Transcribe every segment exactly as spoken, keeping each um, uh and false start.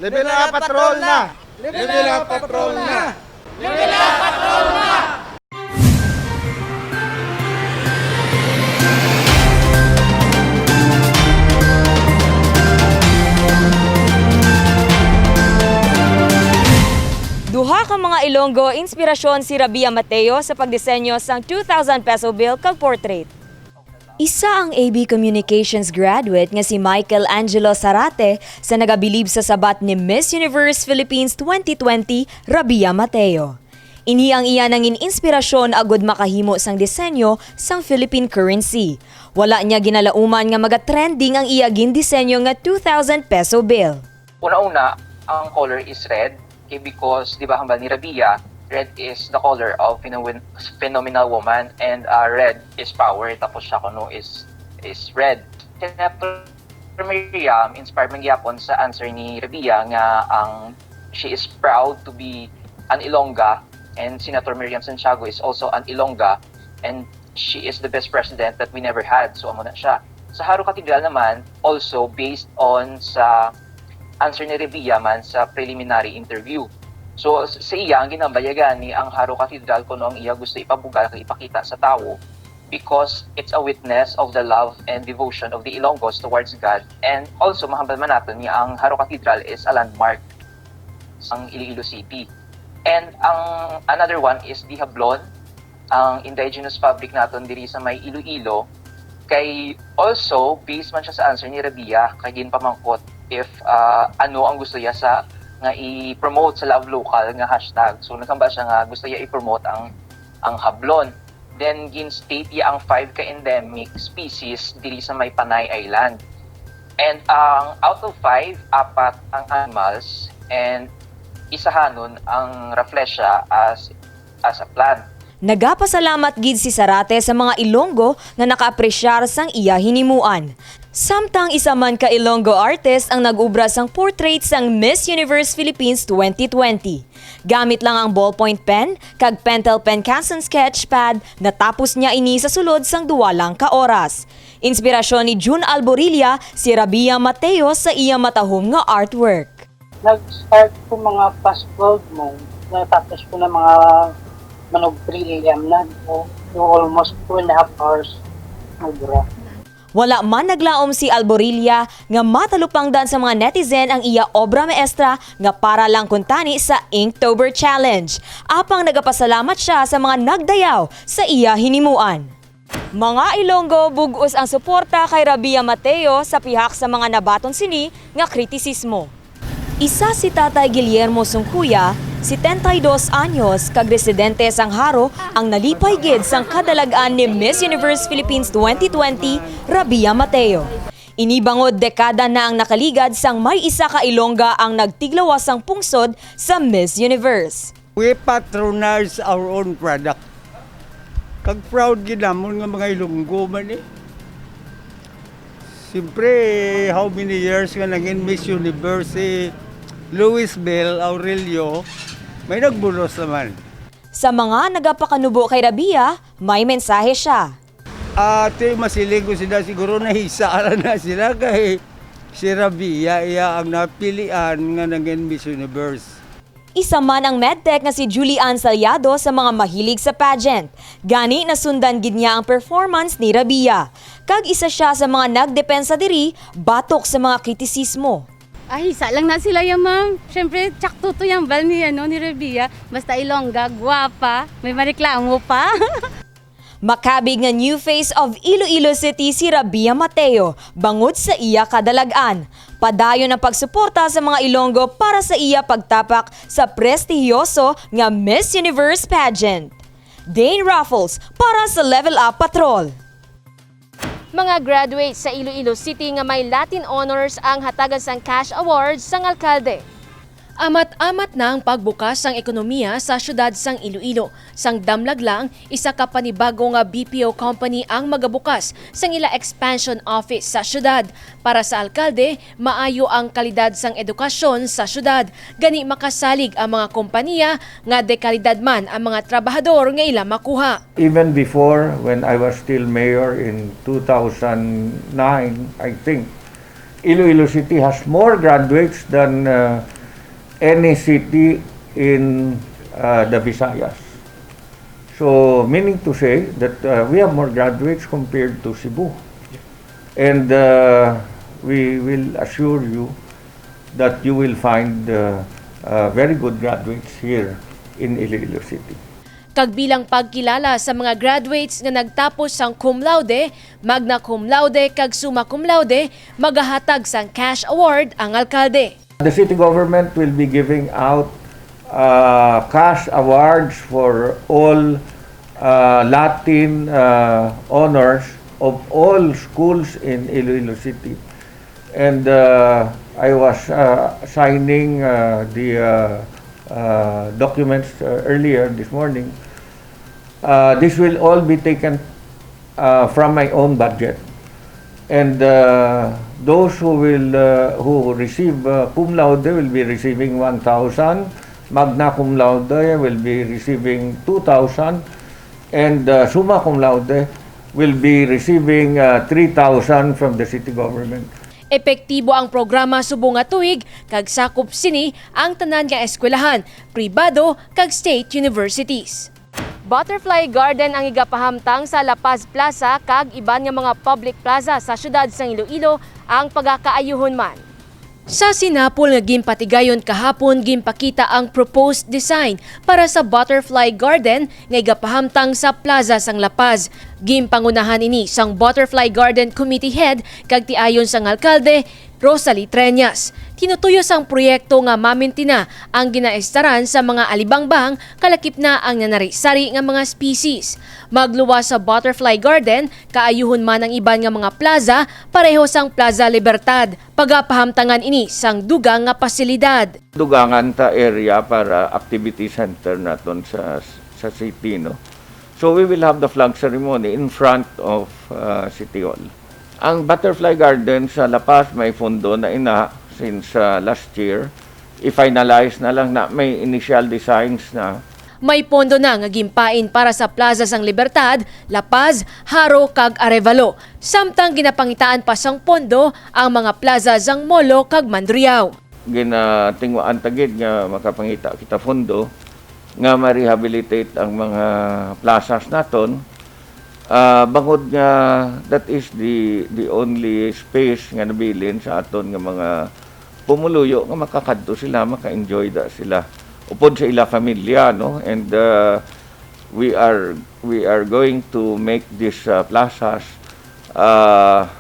Level up, patrol na! Level up, patrol na! Duha ka mga Ilonggo inspirasyon si Rabia Mateo sa pagdisenyo sang two thousand peso bill kag portrait. Isa ang A B Communications graduate nga si Michael Angelo Sarate sa nagabilib sa sabat ni Miss Universe Philippines twenty twenty, Rabia Mateo. Ini ang iya nangin inspirasyon agud makahimo sang disenyo sang Philippine currency. Wala niya ginalauman nga magatrending ang iya gindisenyo nga two thousand peso bill. Una-una, ang color is red, kay because, di ba, hambal ni Rabia, red is the color of phenomen- phenomenal woman, and uh, red is power, tapos siya kuno is is red. Senator Miriam, inspired man gyapon sa answer ni Rabia nga ang she is proud to be an Ilongga, and Senator Miriam Santiago is also an Ilongga, and she is the best president that we never had. So, amo na siya. Sa Jaro Cathedral naman, also based on sa answer ni Revilla man sa preliminary interview. So, s- sa iya, ang ginambayagan ni ang Jaro Cathedral kuno ang iya gusto ipabugal kag ipakita sa tawo because it's a witness of the love and devotion of the Ilonggos towards God. And also, mahambal man naton nga ang Jaro Cathedral is a landmark sang Iloilo City. And ang another one is the Hablon, ang indigenous fabric naton diri sa may Iloilo. Kay also, based man siya sa answer ni Rabia, kay ginpamangkot if ah, ano ang gusto niya sa nga i-promote sa Love Local nga hashtag. So, naghambal siya nga gusto niya i-promote ang ang hablon. Then, gin-state niya ang five ka endemic species diri sa may Panay Island. And ang out of five, apat ang animals and isahanon ang rafflesia as as a plant. Nagapasalamat gid si Sarate sa mga Ilonggo nga nakaapresyar sang iya hinimuan. Samtang isa man ka Ilonggo artist ang nag-ubra sang portrait sang Miss Universe Philippines twenty twenty. Gamit lang ang ballpoint pen kag Pentel Pen Canson sketch pad, natapos niya ini sa sulod sang duwa lang ka oras. Inspirasyon ni Jun Alborilla si Rabia Mateo sa iya matahom nga artwork. Nag-start ko mga past twelve mo, natapos ko na mga manog three a.m. na, no? So, almost two and a half hours nagdura. Wala man naglaom si Alborilla nga matalupangdan sa mga netizen ang iya obra maestra nga para lang kuntani sa Inktober Challenge. Apang nagapasalamat siya sa mga nagdayaw sa iya hinimuan. Mga Ilonggo, bug-os ang suporta kay Rabia Mateo sa pihak sa mga nabaton sini nga kritisismo. Isa si Tatay Guillermo Sungkuya, setenta y dos anyos, kag residente sang Jaro, ang nalipay gid sang kadalag-an ni Miss Universe Philippines twenty twenty, Rabia Mateo. Ini bangod dekada na ang nakaligad sang may isa ka Ilongga ang nagtiglawas sang pungsod sa Miss Universe. We patronize our own product. Kag proud gid namon nga mga Ilonggo man eh. Siyempre, how many years nga nangin Miss Universe si Louisbel Aurelio, may nagbulos naman. Sa mga nagapakanubo kay Rabia, may mensahe siya. Ati, masiling ko sila, siguro nahisa na sila kay si Rabia iya ang napilian nga nangin Miss Universe. Isa man ang medtech nga si Julie Ann Saliado sa mga mahilig sa pageant. Gani, nasundan gid niya ang performance ni Rabia. Kag isa siya sa mga nagdepensa diri batok sa mga kritisismo. Ahisa lang na sila yan, ma'am. Siyempre, tsakto to yung bal ni, ano, ni Rabia. Basta Ilongga, gwapa, may mareklamo pa. Makabig nga new face of Iloilo City si Rabia Mateo bangod sa iya kadalag-an. Padayon ang pagsuporta sa mga Ilonggo para sa iya pagtapak sa prestihiyoso nga Miss Universe pageant. Dane Raffles para sa Level Up Patrol. Mga graduates sa Iloilo City nga may Latin honors ang hatagan sang cash awards sang alkalde. Amat-amat na ang pagbukas sang ekonomiya sa siyudad sang Iloilo. Sang damlag lang, isa ka panibago nga B P O company ang magabukas sang ila expansion office sa siyudad. Para sa alkalde, maayo ang kalidad sang edukasyon sa siyudad. Gani makasalig ang mga kompanya nga dekalidad man ang mga trabahador nga ila makuha. Even before, when I was still mayor in two thousand nine, I think, Iloilo City has more graduates than, uh, any city in, uh, the Visayas. So, meaning to say that, uh, we have more graduates compared to Cebu. And, uh, we will assure you that you will find, uh, uh, very good graduates here in Iloilo City. Kag bilang pagkilala sa mga graduates nga nagtapos sang cum laude, magna cum laude, kag summa cum laude, magahatag sang cash award ang alkalde. The city government will be giving out, uh, cash awards for all, uh, Latin, uh, honors of all schools in Iloilo City. And, uh, I was, uh, signing, uh, the, uh, uh, documents, uh, earlier this morning. Uh, this will all be taken, uh, from my own budget. And, uh, those who will, uh, who receive, uh, cum laude will be receiving one thousand, magna cum laude will be receiving two thousand, and, uh, summa cum laude will be receiving, uh, three thousand from the city government. Epektibo ang programa subong nga tuig, kag sakop sini ang tanan nga eskwelahan, pribado, kag state universities. Butterfly Garden ang igapahamtang sa La Paz Plaza kag iban nga mga public plaza sa siyudad sang Iloilo ang pagakaayuhon man. Sa sinapol nga ginpatigayon kahapon, ginpakita ang proposed design para sa Butterfly Garden nga igapahamtang sa Plaza sang La Paz. Ginpangunahan ini sang Butterfly Garden Committee Head kag tiayon sang alkalde, Rosalie Treñas. Tinutuyo sang proyekto nga mamintina ang ginaestaran sa mga alibangbang, kalakip na ang nanari-sari nga mga species. Magluwas sa Butterfly Garden, kaayuhon man ang iban nga mga plaza, pareho sang Plaza Libertad. Pagapahamtangan ini sang dugang nga pasilidad. Dugangan ta area para activity center naton sa, sa city, no? So we will have the flag ceremony in front of, uh, City Hall. Ang Butterfly Garden sa La Paz may pondo na ina since, uh, last year. I-finalize na lang na may initial designs na. May pondo na nga ginpain para sa Plaza sang Libertad, La Paz, Jaro, kag Arevalo. Samtang ginapangitaan pa sang pondo ang mga plaza sang Molo kag Mandurriao. Ginatinguhaan ta gid nga makapangita kita pondo nga ma-rehabilitate ang mga plazas naton. Ah, bangod nga that is the, the only space nga nabilin sa aton nga mga pumuluyo nga makakadto sila, maka-enjoy da sila upod sa ila familia, no? And, uh, we are, we are going to make these, uh, plazas, uh,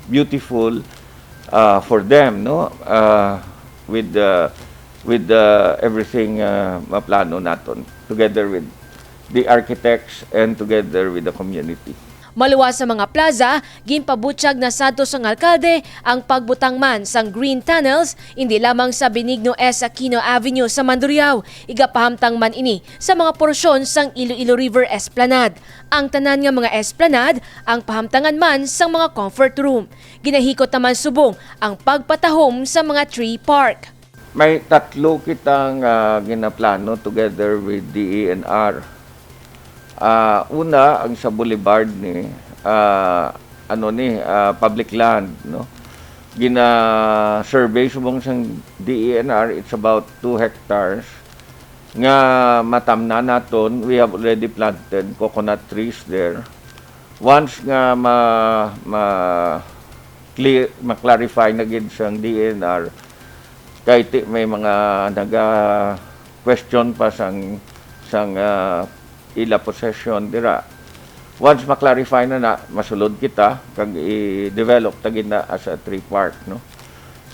beautiful, uh, for them, no? Uh, with the, with the everything, uh, maplano naton together with the architects and together with the community. Maluwas sa mga plaza, ginpabutyag na sadto sang alkalde ang pagbutang man sang green tunnels, indi lamang sa Benigno S. Aquino Avenue sa Mandurriao. Igapahamtang man ini sa mga porsyon sang Iloilo River Esplanade. Ang tanan nga mga esplanade ang pahamtangan man sang mga comfort room. Ginahikot naman subong ang pagpatahom sa mga tree park. May tatlo kita nga ginaplano together with D E N R. Ah, una, ang sa boulevard ni, ah, ano ni, ah, public land, no? Gina-survey subong sang D E N R, it's about two hectares nga matamnan naton. We have already planted coconut trees there. Once nga ma-, ma-, clear, ma-clarify na gid sang D E N R, kay ti-, may mga naga-question pa sang, sang, ah, ila possession dira. Once ma-clarify na na, masulod kita kag i-develop ta gid na as a tree park, no?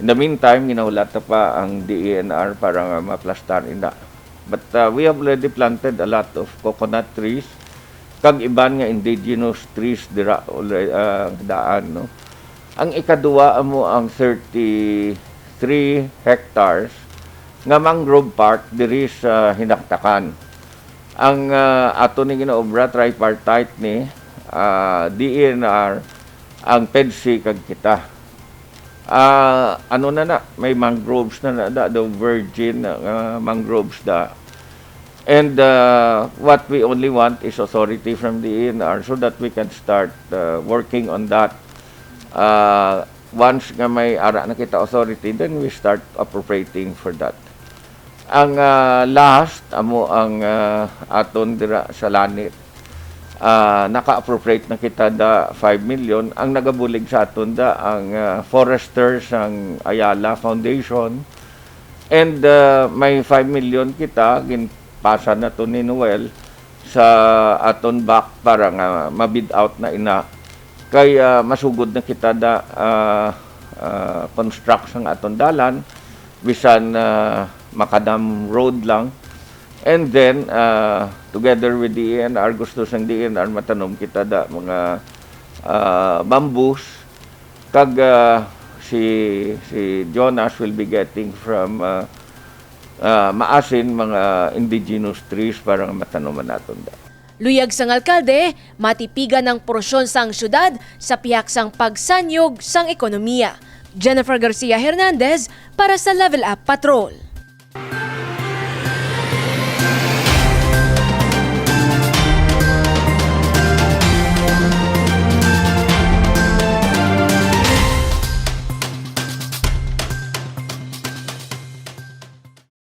In the meantime, ginahulat ta pa ang D E N R para nga maplastar ina. But, uh, we have already planted a lot of coconut trees kag iban nga indigenous trees dira alre-, uh, daan, no? Ang ikaduha amo ang thirty-three hectares nga mangrove park diri sa Hinaktakan. Ang, uh, ato ni ginaobra, tripartite ni, uh, D E N R, ang PEDCI kag kita. Ah, ano na na, may mangroves na na, da, daw virgin na, ah, mangroves da. And, ah, what we only want is authority from the E N R so that we can start, ah, working on that. Ah, Once nga may ara na kita authority, then we start appropriating for that. Ang, ah, last, amo ang, ah, aton dira sa Lanit. Ah, naka-appropriate na kita da five million. Ang nagabulig sa aton da ang, ah, forester sang Ayala Foundation. And, ah, may five million kita, ginpasa na to ni Noel sa aton back para nga ma-bid out na ina. Kay, ah, masugod na kita da, ah, ah, construct sang aton dalan, bisan, ah, makadam road lang. And then, ah, together with D E N R, gusto sang D E N R matanom kita da mga, ah, bamboos. Kag, ah, si, si Jonas will be getting from, ah, ah, maasin mga indigenous trees para nga matanuman naton da. Luyag sang alkalde, matipigan ang porsyon sang syudad sa pihak sang pagsanyog sang ekonomiya. Jennifer Garcia Hernandez para sa Level Up Patrol.